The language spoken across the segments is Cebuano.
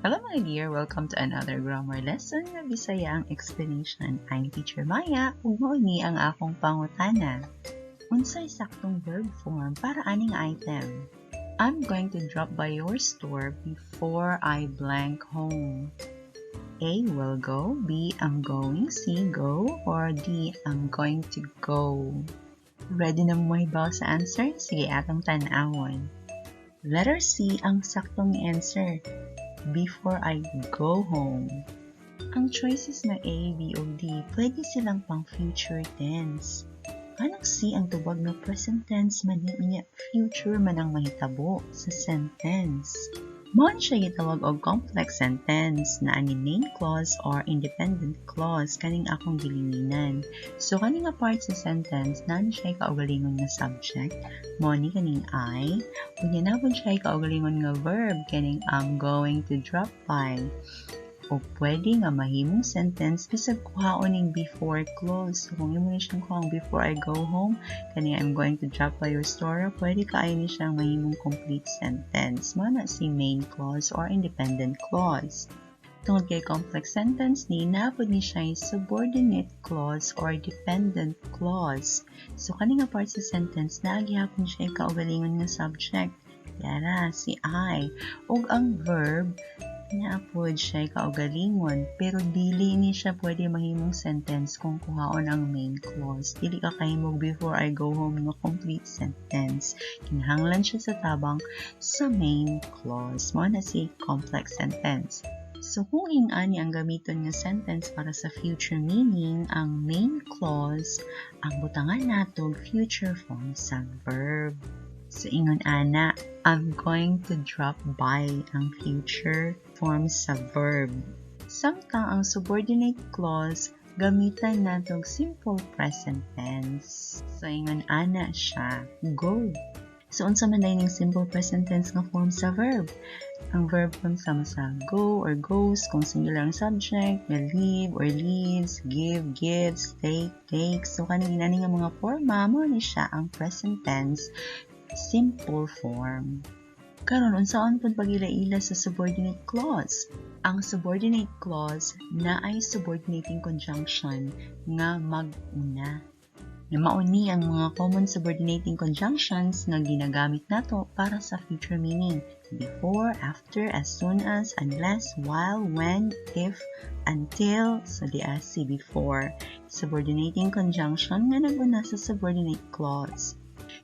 Hello, my dear! Welcome to another grammar lesson nga Bisaya ang explanation. I'm Teacher Maya ug mao ni ang akong pangutana. Unsay saktong verb form para aning item? I'm going to drop by your store before I blank home. A, will go, B, I'm going, C, go, or D, I'm going to go. Ready na mo mahibaw sa answer? Sige, atong tan-awon. Letter C ang saktong answer. Before I go home. Ang choices na A, B, o D, pwede silang pang future tense. Anong C ang tubag nga present tense man niya, future man ang mahitabo sa sentence. Mao ni siya gitawag og complex sentence na ani main clause or independent clause kaning akong gilinginan. So kani nga part sa sentence naa ni siya kaugalingon nga subject, mao ni kaning I, unya naa pud siya kaugalingon nga verb, kaning I'm going to drop by. O pwede nga mahimong sentence bisag kuhaon ning before clause. So kung imo ni siyang kuhaon before I go home, kani I'm going to drop by your store, pwede kaayo ni siyang mahimong complete sentence. Mao na si main clause or independent clause. Tungod kay complex sentence ni, naa pud ni siya subordinate clause or dependent clause. So kani nga part sa sentence, naa gihapon siya kaugalingon nga subject. Yara, si I. Ug ang verb, naa pod siya kaugalingon, pero dili ni siya pwede mahimong sentence kung kuhaon ang main clause. Dili ka kahimog before I go home nga complete sentence. Kinahanglan siya sa tabang sa main clause. Mao na si complex sentence. So kung ing-ani ang gamiton nga sentence para sa future meaning, ang main clause ang butangan nato future form sa verb. So ingon ana, I'm going to drop by ang future form sa verb. Samtang ang subordinate clause, gamitan natong simple present tense. So ingon ana siya, go. So unsa man ning simple present tense nga form sa verb? Ang verb form sama sa go or goes kung singular ang subject, na leave or leaves, give, gives, take, takes. So kaning inani nga mga forma, mao ni siya ang present tense simple form. Karon, unsaon pud pag-ila-ila sa subordinate clause? Ang subordinate clause naay subordinating conjunction nga mag-una. Na mao ni ang mga common subordinating conjunctions nga ginagamit nato para sa future meaning. Before, after, as soon as, unless, while, when, if, until, so di si before. Subordinating conjunction nga nag-una sa subordinate clause.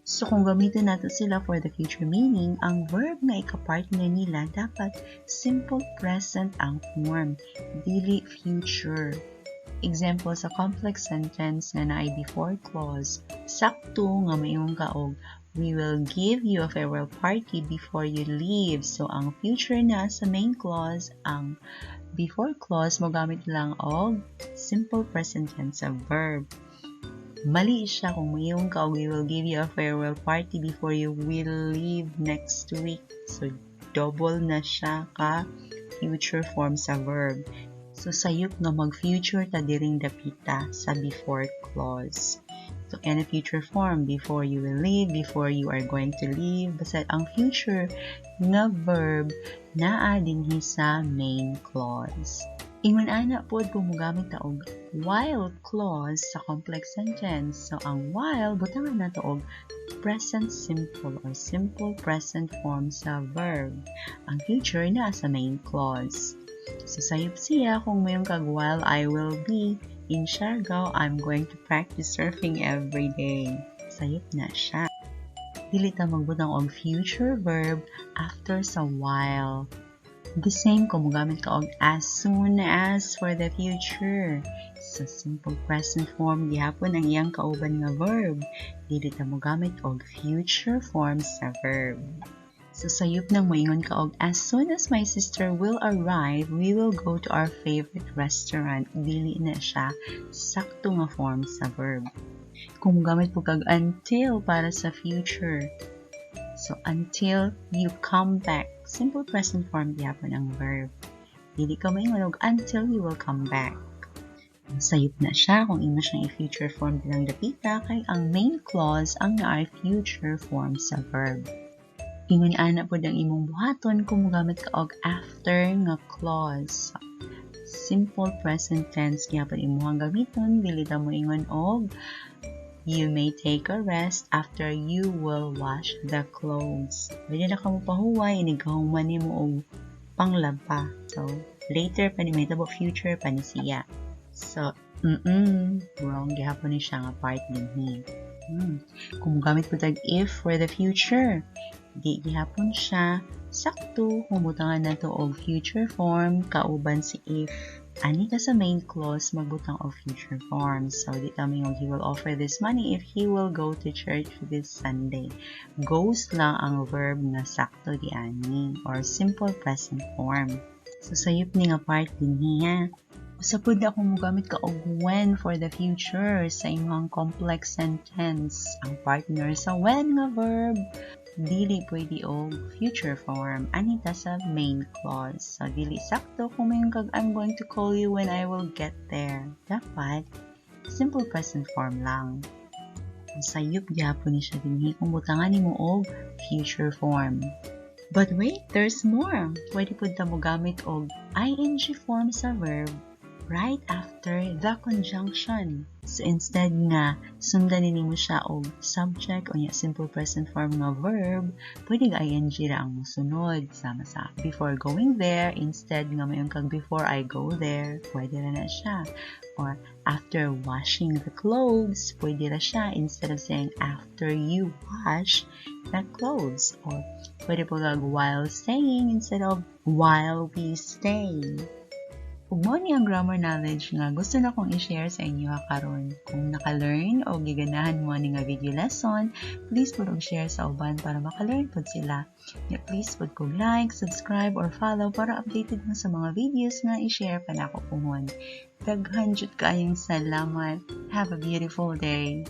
So kung gamitin nato sila for the future meaning, ang verb nga ika-partner nila dapat simple present ang form, dili future. Example sa complex sentence nga naay before clause, sakto nga maingon ka og we will give you a farewell party before you leave. So ang future na sa main clause, ang before clause mogamit lang og simple present tense sa verb. Mali siya kung moingon ka we will give you a farewell party before you will leave next week. So double na siya ka future form sa verb. So sayop nga mag-future ta diring dapita sa before clause. So any future form, before you will leave, before you are going to leave, basta ang future nga verb naa dinhi sa main clause. Ingon ana pod kung mogamit ta og while clause sa complex sentence. So ang while, butangan nato og present simple or simple present form sa verb. Ang future naa sa main clause. So sayop siya kung moingon kag while I will be in Siargao, I'm going to practice surfing every day. Sayop na siya. Dili ta magbutang og future verb after sa while. The same kung mogamit ka og as soon as for the future. Sa simple present form gihapon ang iyang kauban nga verb. Dili ta mogamit og future form sa verb. So sayop nang moingon ka og as soon as my sister will arrive, we will go to our favorite restaurant. Dili na siya sakto nga form sa verb. Kung mogamit po kag until para sa future. So until you come back, simple present form gihapon ang verb. Dili ka moingon og until you will come back. Sayop na siya kung imo siyang i-future form bilang dapita kay ang main clause ang naay future form sa verb. Ingon ana pod ang imong buhaton kung mogamit ka og after nga clause. Simple present tense gyapon imong gamiton, dili ta moingon og "You may take a rest after you will wash the clothes." Pwede na ka mo pahuway, inig kahuman nimo og panglaba. So, later pa ni mahitabo, future pa ni siya. So, wrong gihapon ni siya nga part dinhi. Kung gamit po tag if for the future, di gihapon siya sakto kung butangan nato og future form kauban si if. Ani ta sa main clause magbutang og future form. So, di ta moingon, "He will offer this money if he will go to church this Sunday." Goes lang ang verb nga sakto di ani or simple present form. So, sayop ni nga part dinhi ha. Usa pud na kung mogamit ka og when for the future sa imong complex sentence. Ang partner sa when nga verb dili pwede og future form ani ta sa main clause. So dili sakto kung moingon kag "I'm going to call you when I will get there." Dapat simple present form lang. Sayop gyapon ni siya dinhi kung butangan nimo og future form. But wait, there's more. Pwede pud ta mogamit og ing form sa verb right after the conjunction. So instead nga sundan nimo siya og subject o nya simple present form nga verb, pwede ga ing ra ang mosunod sama sa "before going there", instead nga moingon kag "before I go there", pwede ra na siya. Or "after washing the clothes", pwede ra siya instead of saying "after you wash the clothes". Or pwede pod kag "while staying" instead of "while we stay". Ug mao ni ang grammar knowledge nga gusto na kong i-share sa inyo karon. Kung naka-learn o giganahan mo ani nga video lesson, please pud og share sa uban para maka-learn pud sila. Ya, please pud kog like, subscribe or follow para updated mo sa mga videos nga i-share pa nako puhon. Daghan jud kaayong salamat. Have a beautiful day.